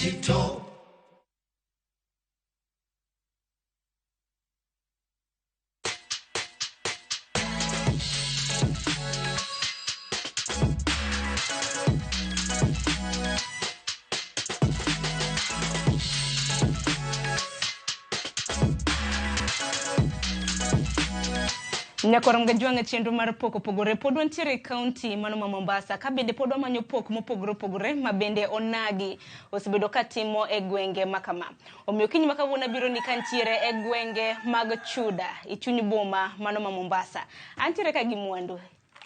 Digital. Nyakwar Mgajwang' e chenro mar pok opogore pod wantiere e kaunti mano ma Mombasa ka bende pod wamanyo pok mopogore opogore ma bende onagi osebedo ka timo e gwenge ma kama. Omiyo kiny ma kawuono abiro ni kantiere e gwenge mag Chuda e chuny boma mano ma Mombasa. Antiere ka gi mwandu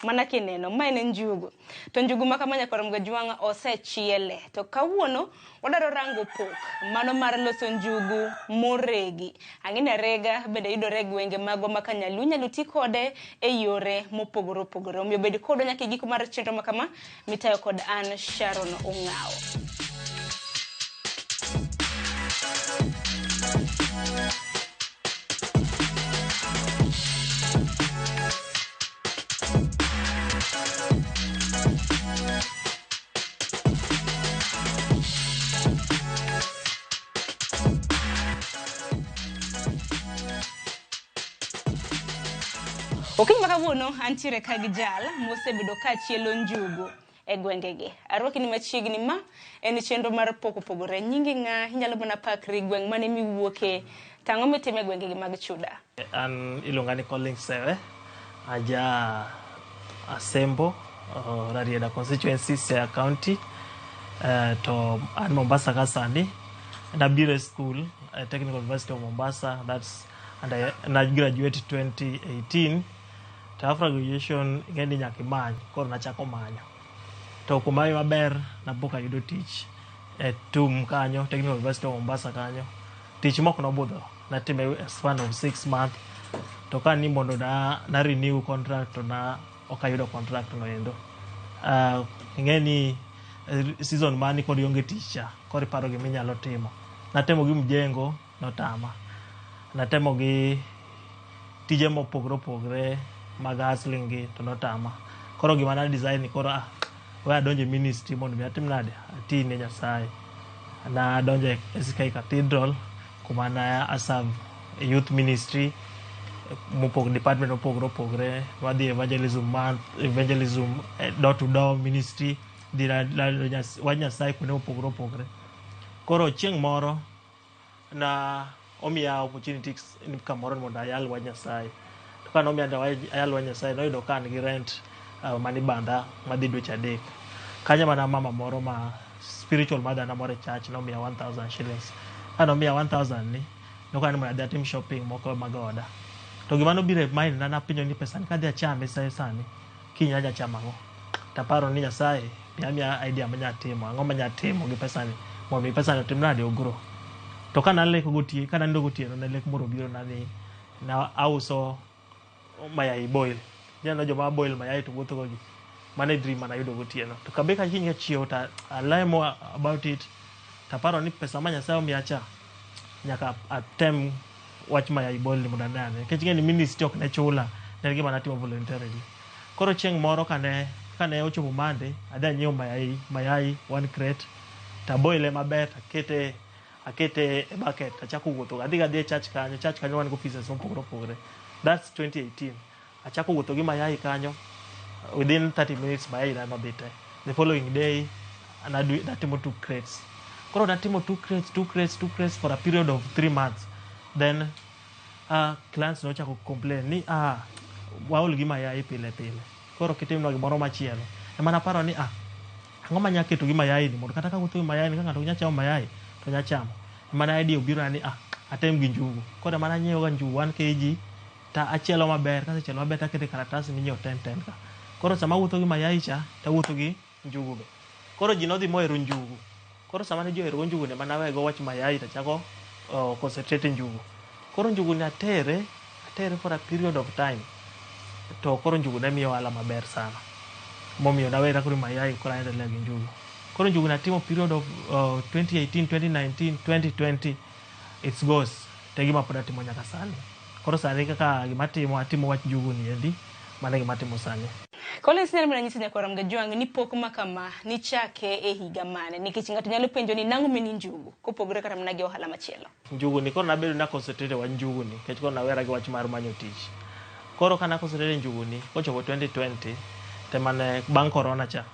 mana kineno ma en njugu to njugu ma kama nyakwar Mgajwang' osechiele to kawuono wadwaro rango pok mano mar loso njugu moregi. Ang'e ni arega bende yudore e gwenge magwa ma Kanyaluo inyalo ti kode e yore mopogore opogore. Omiyo bed kodwa nyaka e giko mar chenro ma kama mitayo kod an Sharon Ong'awo. Okinyi ma kawuono antiere ka gi jal mosebedo ka chielo njugu e gwengegi. Arwaki ni machiegni ma en chenro mar pok opogore. Nyingi ng'a? Inyalo mana pakri gweng' mane miwuoke? To ang'o mitimo e gwengegi mag Chuda? An iluonga ni Collins Sewe, aja Asembo, Rarieda constituency, Siaya County. To an Mombasa ka sani. Nabiro e school, Technical University of Mombasa, that's and I, na graduate 2018. To after graduation, ing'e ni nyaka imany, koro nachako manyo. To kuma maber, napo kayudo tich e TUM kanyo, Technical University of Mombasa kanyo. Tich mok nobudho, natime a span of 6 months. To ka ni mondo na renew contract to na ok ayudo contract no endo. Ing'e ni season mani kod ionge tich cha, koro iparo gima inyalo timo. Natemo gi mjengo, notama. Natemo gi tije mopogore opogore mag hustling gi to notama. Koro gima na design ni koro we adonj e ministry mondo mi atim nade, ati ne Nyasaye. Nadonjo e SK Cathedral kuma na aserve youth ministry mopog department mopogore opogore. Wadhi evangelism month, evangelism, door to door ministry, dhi lando wach Nyasaye kuonde mopogore opogore. Koro chieng' moro na omiya opportunity ni kamoro ni mondo ayal wach Nyasaye. To ka nomiya ayal wach Nyasaye noyudo ka an gi rent mani bandha madhi dweche 3. Kanyo mana mama moro ma spiritual mother na moro e church nomiya 1000 shillings. Ka nomiya 1000 ni, nokana ni mondo adhi atim shopping moko mag oda. To gima nobiro e mind na napenjo ni pesa ni kadhi achame sani, kiny adhi chamo ang'o? Taparo ni Nyasaye miya miya idea manya timo, ang'o manya timo gi pesa ni mondo mi pesa ni otim nade ogrow. To ka naleko gotieno, ka nanindo gotieno ne lek moro obiro na ni na auso mayai boil. Ineno joma boil mayai to wuotho go gi. Mano e dream mane ayudo gotieno. To kabe ka kiny kachiew to alemo about it taparo ni pesa ma Nyasaye omiya cha nyaka atem wach mayai boil ni mondo ane ane. Nikech ing'e ni ministry ok ne chula, ne en gima natimo voluntarily. Koro chieng' moro kane ochopo Monday, adhi anyiewo mayai one crate, taboile maber takete akete e bucket tachako wuotho. Adhi gadhi e church kanyo wan gi offices mopogore opogore. That's 2018. Achako wuotho gi mayai kanyo, within 30 minutes mayai na nodhi te. The following day natimo two crates. Koro natimo two crates, two crates, two crates for a period of 3 months. Then clients nochako complain ni waol gi mayai pile pile. Koro kitimnwa gimoro machielo. Ema naparo ni ang'o manya keto gi mayai ni mondo kata kawuotho gi mayai ni ka ng'ato nya chamo mayai to nya chamo. Ema ne idea obiro na ni atem gi njugu. Koro ema nanyiewo ga njugu 1 kg ta achielo maber, kasechielo maber takete e karatas minyiewo 10 10 ka. Koro sama awuotho gi mayai cha tawuotho gi njugu be. Koro ji nodhi mohero njugu. Koro sama ne ji ohero go njugu ni ema nawego wach mayai tachako concentrate e njugu. Koro njugu ni atere for a period of time. To koro njugu ne miya ohala maber sana. Momiyo nawera koro mayai koro aendelea gi njugu. Koro njugu natimo period of 2018, 2019, 2020 it goes. To e gima pod atimo nyaka sani. Koro sani kaka gima atimo, atimo wach njugu ni endi, mano e gima atimo sani. Collins nyalo mana nyisi nyakwar Mgajwang' ni pok ma kama nichake e higa mane, nikech ng'ato nyalo penjo ni nang'o meni njugu kopogore kata mana gi ohala machielo. Njugu ni koro nabedo na concentrate wach njugu ni nikech koro nawera gi wach mar manyo tich. Koro kana concentrate njugu ni kochopo 2020 temane bang' corona cha.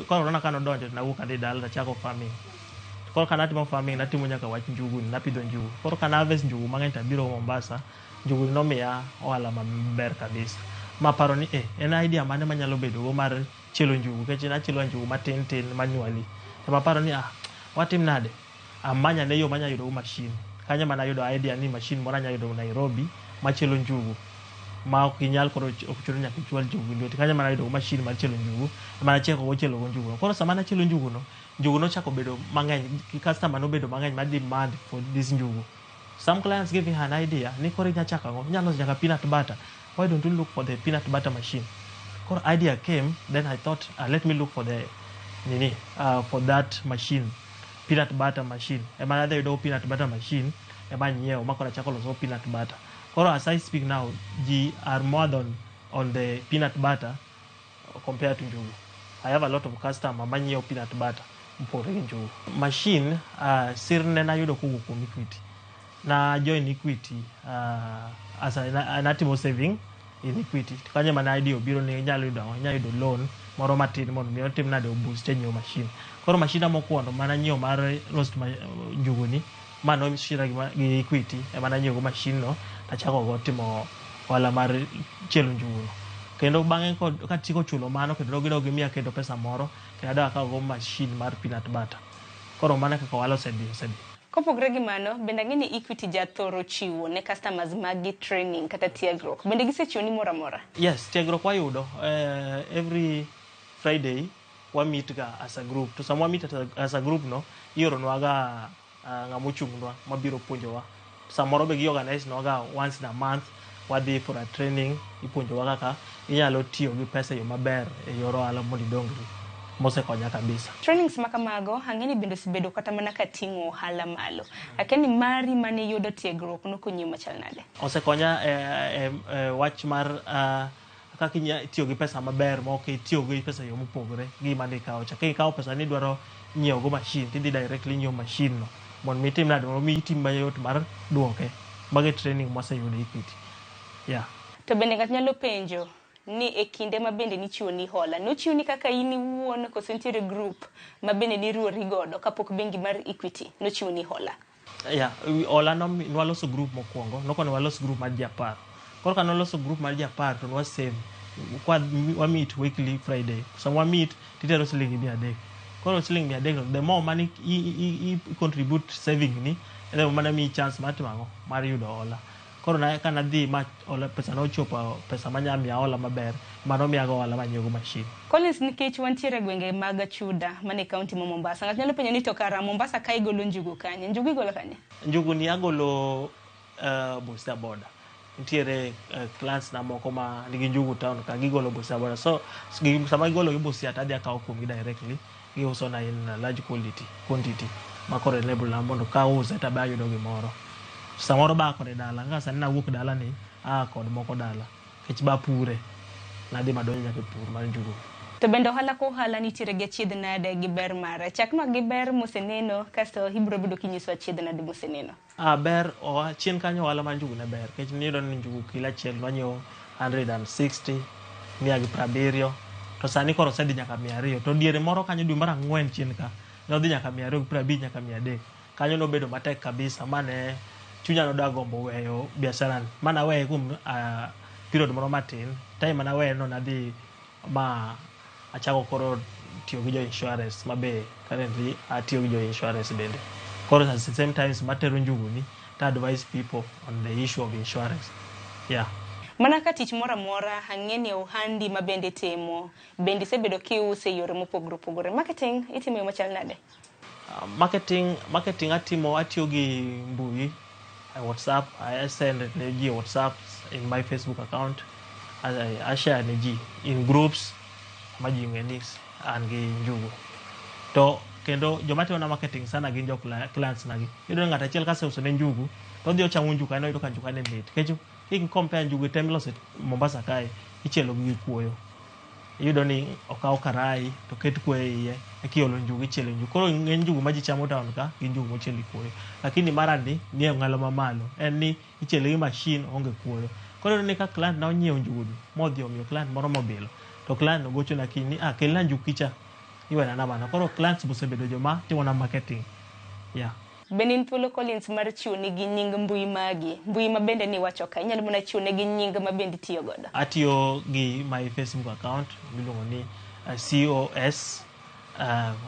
Corona ka nodonjo to nawuok adhi dala tachako farming. Koro ka natimo farming natimo nyaka wach njugu ni napidho njugu. Koro ka na harvest njugu mang'eny tabiro Mombasa, njugu ni nomiya ohala maber kabisa. Maparo ni en idea mane manyalo bedo go mar chielo njugu nikech nachielo njugu matin tin manually. To maparo ni watim nade? Amanya ne yo manya yudo go machine. Kanyo mana yudo idea ni machine moro anya yudo Nairobi machielo njugu ma ok inyal koro ok chuno nyaka ichwal njugu gi lweti. Kanyo mana yudo go machine mar chielo njugu ema nachako go chielo go njugu no. Koro sama nachielo njugu no, njugu nochako bedo mang'eny, customer nobedo mang'eny ma demand for this njugu. Some clients give me an idea ni koro inya chako ang'o? Inyalo loso nyaka peanut butter. Why don't you look for the peanut butter machine? Koro idea came, then I thought, let me look for the nini, for that machine, peanut butter machine. Ema nadhi yudo peanut butter machine, ema anyiewo ma koro achako loso peanut butter. Koro as I speak now, ji are more than on the peanut butter compared to njugu. I have a lot of customer manyiewo peanut butter mopogore gi njugu. Machine, sir ne nayudo kowuok kuom Equity. Na join Equity as a, natimo saving in Equity. To kanyo ema ne idea obiro ni inyalo yudo ang'o? Inyalo yudo loan moro matin mondo mi otim nade oboost e nyiewo machine. Koro machine mokwongo mana nyiewo mar roast njugu ni ma noshira gi Equity ema nanyiewo go machine no tachako go timo ohala mar chielo njugu no. Kendo bang'e katieko chulo mano kendo gidok gimiya kendo pesa moro kendo adok akawo go machine mar peanut butter. Koro mano e kaka ohala osedhi. Kopogore gi mano, bende ang'e ni Equity jathoro chiwo ne customers mag training kata tiegruok. Bende gisechiwo ni moro amora? Yes, tiegruok wayudo every Friday wa meet ga as a group. To sama wa meet as a group no, ioronwa ga ng'ama ochung'nwa mabiro puonjowa. Samoro be gi organize nwa ga once in a month wadhi for a training, ipuonjowa kaka inyalo tiyo gi pesa e yo maber e yor ohala mondo idongri. Mosekonya kabisa. Trainings ma kamago ang'e ni bende osebedo kata mana ka ting'o ohala malo. Akia ni mari mane yudo tiegruok nokonyi machal nade? Osekonya e wach mar kaka inya tiyo gi pesa maber ma ok itiyo gi pesa e yo mopogore gi gima ne ikawo cha. Ka ikawo pesa ni idwaro nyiewo go machine tidhi directly inyiewo machine no mondo mi itim nade, mondo mi itim mayot mar duoke. Mago e training mwaseyudo e Equity. Yeah. To bende ng'ato nyalo penjo ni e kinde ma bende nichiwo ni hola, nochiwni kaka in iwuon koso nitiere group ma bende niruori godo kapok bengi mar Equity nochiwo ni hola? Yeah, hola no nwaloso group mokwongo, nokono walos group mar ji 10. Koro ka nwaloso group mar ji 10 to nwa save kwa wa meet weekly Friday. Sama wa meet titero siling 300. Koro siling 300 no, the more mani i contribute saving ni, the more mana miyi chance mar timo ang'o? Mar yudo hola. Koro na kanadhi ma hola pesa nochopo pesa manya miya hola maber, mano miya go hola manyiewo go machine. Collins, nikech wantiere e gwenge mag Chuda mane kaunti ma Mombasa, ng'ato nyalo penjo ni to kara Mombasa ka igolo njugu kanye? Njugu igolo kanye? Njugu ni agolo Busia border. Nitiere clients na moko ma nigi njugu town ka gigolo Busia border. So sama gigolo gi Busia to adhi akawo kuomgi directly, giuso na in large quality quantity ma koro enable na mondo kause to abe ayudo gimoro. Samoro ba kode dala, kaka sani nawuok dala ni aa kod moko dala nikech ba pure. Nadhi madonjo nyaka e pur mar njugu. To bende ohala ka ohala nitiere gi achiedh nade gi ber mare. Chaknwa gi ber moseneno kasto ibiro bedo kinyiso achiedh nade moseneno. Ber oa chien kanyo ohala mar njugu ne ber nikech niyudo ni njugu kilo achiel nwanyiewo 160, 170, to sani koro osedhi nyaka 200. To diere moro kanyo dwe mar ang'wen chien ka nodhi nyaka 250 nyaka 300. Kanyo nobedo matek kabisa mane chunya noda gombo weyo biashara ni. Manaweye kuom period moro matin. Time manaweye no nadhi ma achako koro tiyo gi jo insurance ma be currently atiyo gi jo insurance bende. Koro at the same times matero njugu ni to advise people on the issue of insurance. Yeah. Mana ka tich moro amora, ang'e ni ohandi ma bende itimo, bende isebedo kiuse e yore mopogore opogore. Marketing itimo e yo machal nade? Marketing atimo atiyo gi mbui e WhatsApp, I send ne ji WhatsApp in my Facebook account. I share ne ji in groups ma ji ng'e ni an gi njugu. To kendo joma timona marketing sana gin jo clients na gi. Iyudo ni ng'ato achiel kaseuso ne njugu to odhi ochamo njugu kanyo oyudo ka njugu ne mit. Nikech ki compare njugu te miloso e Mombasa kae ichielo gi kuoyo. Iyudo ni okaw karai to oket kuoyo e iye eka iolo njugu ichielo njugu. Koro ng'eny njugu ma ji chamo town ka gin njugu mochiel gi kuoyo. Lakini mara ni nie ong'ala mamalo en ni ichiele gi machine oonge kuoyo. Koro iyudo ni ka client na onyiewo njugu ni modhi omiyo client moro mobilo to client no gochona kiny ni ah kelna njugu kicha iwena namba no. Koro clients be osebedo joma timona marketing. Yeah. Bende in thuolo Collins mar chiwo negi nying mbui magi? Mbui ma bende niwacho ka, inyalo mana chiwo negi nying ma bende itiyo godo. Atiyo gi my Facebook account miluongo ni COS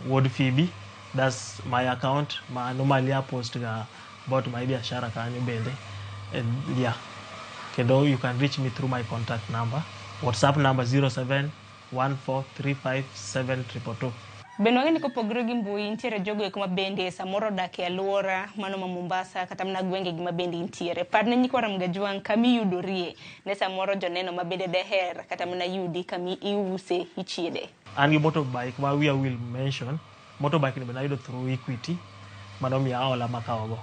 Wuod Phoebe. That's my account ma normally I post ga about my biashara kanyo bende. And yeah. Kendo you can reach me through my contact number. WhatsApp number 0714357222. Bende wang'e ni kopogore gi mbui, nitiere jogo eko ma bende samoro odak e alwora mano ma Mombasa kata mana gwenge gi ma bende intiere. Parne nyikwa Ramogi Ajwang' kama iyudorie ne samoro joneno ma bende deher kata mana yudi kama iuse ichiede. An gi motorbike ma wiya will mention. Motorbike ni bende ayudo through Equity mano miya hola makawogo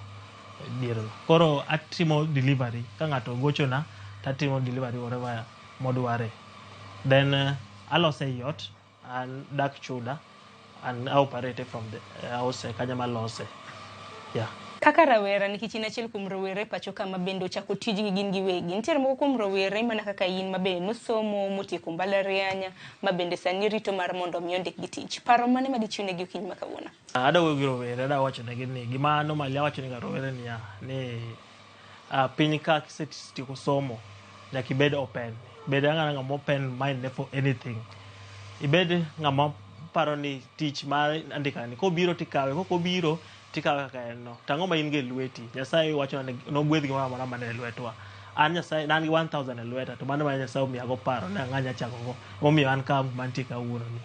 dierno. Koro atimo delivery ka ng'ato ogochona tatimo delivery wherever modware. Then alose ei ot an dak chuda and I operate from the house kanyo malose. Yeah. Kaka rawera nikech in achiel kuom rowere pacho ka ma bende ochako tijgi gin giwegi. Nitiere moko kuom rowere mana kaka in ma bende nosomo motieko mbalariany ma bende sani rito mar mondo mi ondikgi tich. Paro mane ma dichiwnegi okinyi ma kawuono? Adwa wuoyo gi rowere, adwa wacho negi ni gima normally awacho nega rowere niya, ni piny ka kisetieko somo nyaka ibed open. Bed ang'ana ng'ama open mind ne for anything. Ibed ng'ama paro ni tich ma andika ni kobiro tikawe, kok obiro tikawe kaka en no. To ang'o ma in go e lweti? Nyasaye wacho ni nogwedh gimoro amora man e lwetwa. An Nyasaye ne an gi 1000 e lweta to mano ma Nyasaye omiyago paro ni ang'o anya chako go. Emomiyo an ka mantie kawuono ni.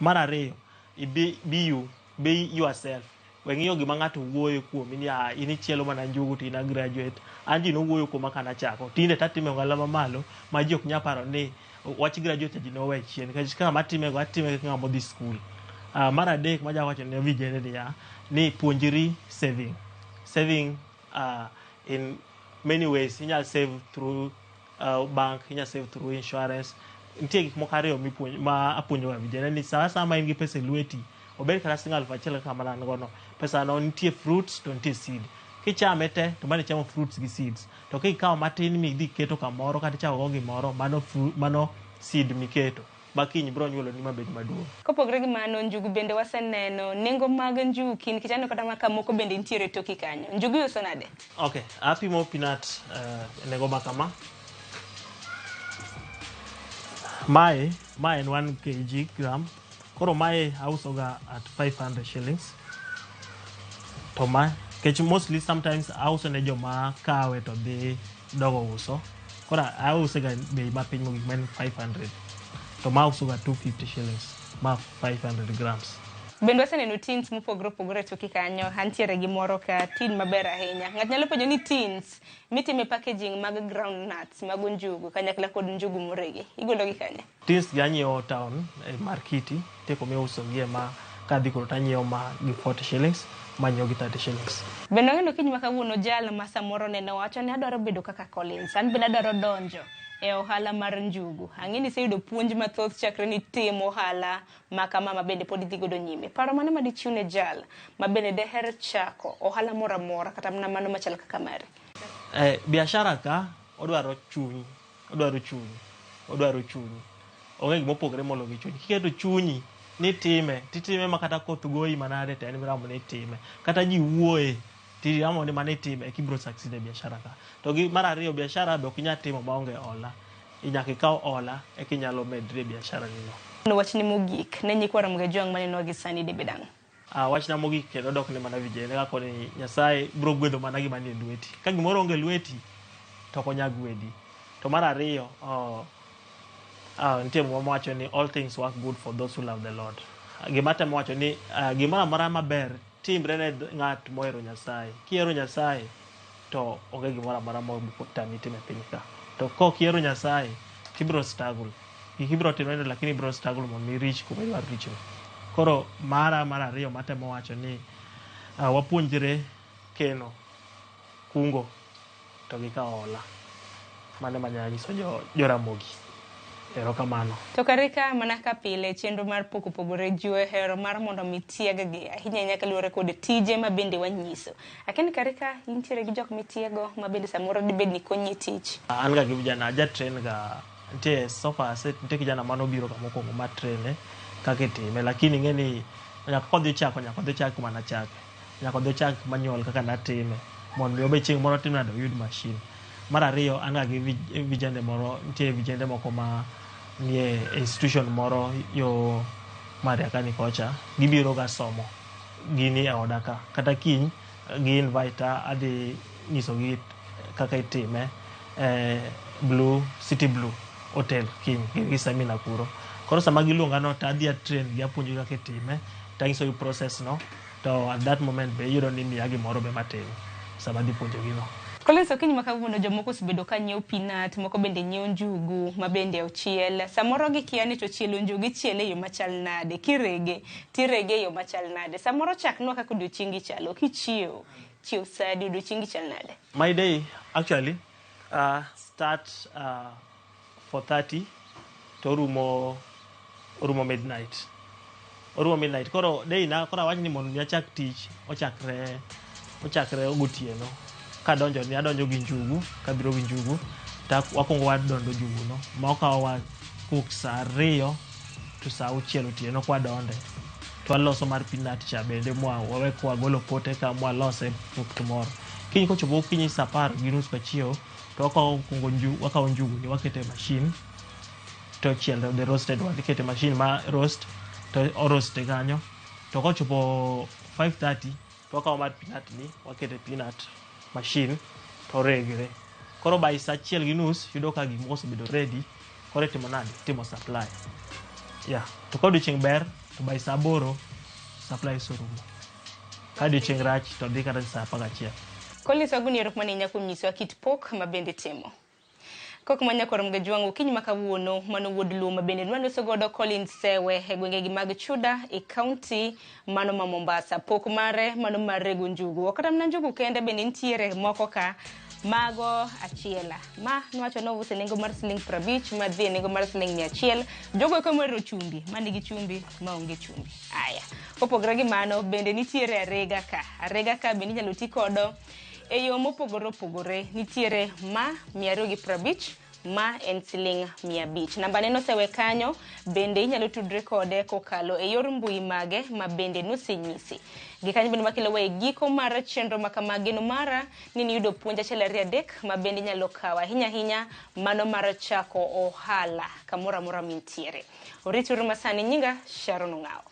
Mar ariyo, be you, be yourself. We ng'iyo gima ng'ato wuoyo kuomi ni ah, in ichielo mana njugu to in a graduate. An ji nowuoyo kuoma ka nachako. Tinde tatime ong'ala mamalo ma ji ok nyal paro ni wach graduate ji nowe chien. Nikech kama atimego atime kaka ng'ama odhi skul. Mar adek maja wacho ne vijende niya, ni puonjri saving. Saving in many ways. Inyal save through bank, inyal save through insurance. Nitie gik moko ariyo mipuonj, ma apuonjo ga vijende ni sa asaya ma in gi pesa e lweti, obed kata siling aluf achiel kaka mana an go no, pesa no nitie fruits to nitie seed. Kichame te to mano ichamo fruits gi seeds. To kikawo matin midhi iketo kamoro kata ichako go gimoro, mano, mano seed miketo. Ma kiny biro nyuoloni mabed maduong'. Kopogore gi mano, njugu bende waseneno nengo mag njugu nikech aneno kata ma moko bende nitiere toki kanyo. Njugu iuso nade? Okay, apimo peanut nengo ma kama. Mae en 1 kg gram. Koro mae auso ga at 500 shillings. To ma, kech mostly sometimes auso ne joma kawe to dhi dogo uso. Koro ause ga bei mapiny mogik ma en 500. To ma auso ga 250 shillings, ma 500 grams. Bende waseneno tins mopogore opogore e toki kanyo. Antiere gi moro ka tin maber ahinya. Ng'ato nyalo penjo ni tins mitime packaging mag ground nuts mag njugu kanyakla kod njugu moregi. Igolo gi kanye? Tins gi anyiewo town e Markiti, nitie kuma iuso gie ma kadhi kuro tanyiewo ma gi 40 shillings, ma anyiewo gi 30 shillings. Bende wang'eyo kiny ma kawuono jal ma samoro neno wacho ni adwaro bedo kaka Collins, an bende adwaro donjo e ohala mar njugu. Ang'e ni iseyudo puonj mathoth chakre ni timo ohala ma kama ma bende pod idhi godo nyime. Paro mane ma dichiw ne jal ma bende deher chako ohala moro amora kata mana mano machal kaka mari? Biashara ka odwaro chuny, odwaro chuny, odwaro chuny. Onge gima opogore moloyo gi chuny. Kiketo chunyi ni time, titime ma kata koth goyi manade to en miramo ni itime. Kata ji wuoye, tiramo ni mano itime eka ibiro succeed e biashara ka. To gi mar ariyo, biashara be ok inyal timo maonge hola. Nyaka ikaw hola eka inyalo medri e biashara ni no. Wachni mogik ne nyikwa Ramogi Ajwang' manenowa gi sani dibed ang'o? Wachna mogik kendo dok ne mana vijende kako ni Nyasaye biro gwedho mana gima nie lweti. Ka gimoro onge lweti, to ok onyal gwedhi. To mar ariyo, nitie muma mawacho ni all things work good for those who love the Lord. Gima temo wacho ni gimoro amora maber timre ne ng'at mohero Nyasaye. Kihero Nyasaye to onge gimoro amora motami timo e piny ka. To kok ihero Nyasaye tibiro struggle. Gik ibiro timo lakini ibiro struggle mondo i reach kuma idwaro reach no. Koro mara mar ariyo matemo wacho ni wapuonjre keno, kungo to gi kawo hola. Mano ema anyalo nyiso jo Ramogi. Erokamano. To karika mana ka pile chenro mar pok opogore ji ohero mar mondo mi tieg-gi ahinya ahinya kaluwore kod tije ma bende wanyiso. Akia ni karika intiere gi jok mitiego ma bende samoro dibed ni konyi e tich. An ga gi vijana aja train ga nitie so far ase nitie kijana mane obiro ga mokwongo ma train kaka itime lakini ing'e ni nyaka kodhi chako nyaka odhi ochak kuma nachake. Nyaka odhi ochak manual kaka natime mondo mi obe chieng' moro otim nade oyud machine. Mar ariyo an ga gi vijende moro nitie vijende moko ma nie institution moro yo Mariakani kocha gibiro ga somo gini e oda ka kata kiny gi invite adhi nyisogi kaka itime e Blue City Blue Hotel kiny gin gi seminar kuro. Koro sama giluonga no to adhi a train gi apuonjogi kaka itime tanyisogi process no to at that moment be iyudo ni imiya gimoro be matin sama adhi puonjogi no. Collins okinyi ma kawuono jomoko osebedo ka nyiewo peanut, moko bende nyiewo njugu ma bende ochiel. Samoro gikia ni to chielo njugu ichiele e yo machal nade, kirege tirege e yo machal nade. Samoro chaknwa kaka odiochiengi chalo, kichiewo, chiew sa adi, odiochiengi chal nade? My day actually start 4:30 to orumo orumo midnight. Orumo midnight. Koro day na koro awach ni mondo mi achak tich ochakre ochakre gotieno. Kadonjo ni adonjo gi njugu, kabiro gi njugu to wakwongo wadondo njugu no ma okawowa kowuok saa ariyo to saa auchiel otieno kwadonde. To waloso mar peanut cha bende mwa wawe kwagolo pote ka mwalose for tomorrow. Kiny kochopo gokinyi saa apar gi nus kachiewo to wakawo kwongo njugu, wakawo njugu ni waketo e machine to chielo the roasted one iketo e machine ma roast to oroaste kanyo to kochopo 5:30 to wakawo mar peanut ni waketo e peanut machine to oregre. Koro by saa achiel gi nus yudo ka gik moko osebedo ready koro itimo nade? Itimo supply. Yeah. To ka odiochieng' ber to by saa aboro supply oserumo. Ka odiochieng' rach to dhi kata saa apar gachiel. Collins Waguni erokamano ahinya kuom nyisowa kit pok ma bende itimo. Kok ma nyakwar Mgajwang' okinyi ma kawuono mano wuod Luo ma bende nwaloso godo Collins Sewe e gwengegi mag Chuda e kaunti mano ma Mombasa. Pok mare mano mar rego njugu. Ok kata mana njugu kende bende nitiere moko ka mago achiela. Ma nwacho ni ouso e nengo mar siling 50 ma dhi e nengo mar siling 100. Jogo eko mohero chumbi, manigi chumbi, maonge chumbi. Aya. Kopogore gi mano bende nitiere arega ka. Arega ka bende inyalo ti kodo e yo mopogore opogore. Nitiere ma 250 ma en siling 500. Namba ne nosewe kanyo bende inyalo tudre kode kokalo e yor mbui mage ma bende nosenyisi. Gi kanyo bende makelo wa e giko mar chenro ma kama geno mara ni niyudo puonj achiel ariyo adek ma bende inyalo kawo ahinya ahinya mano mar chako ohala kamoro amora mintiere. Orituru masani nyinga Sharon Ong'awo.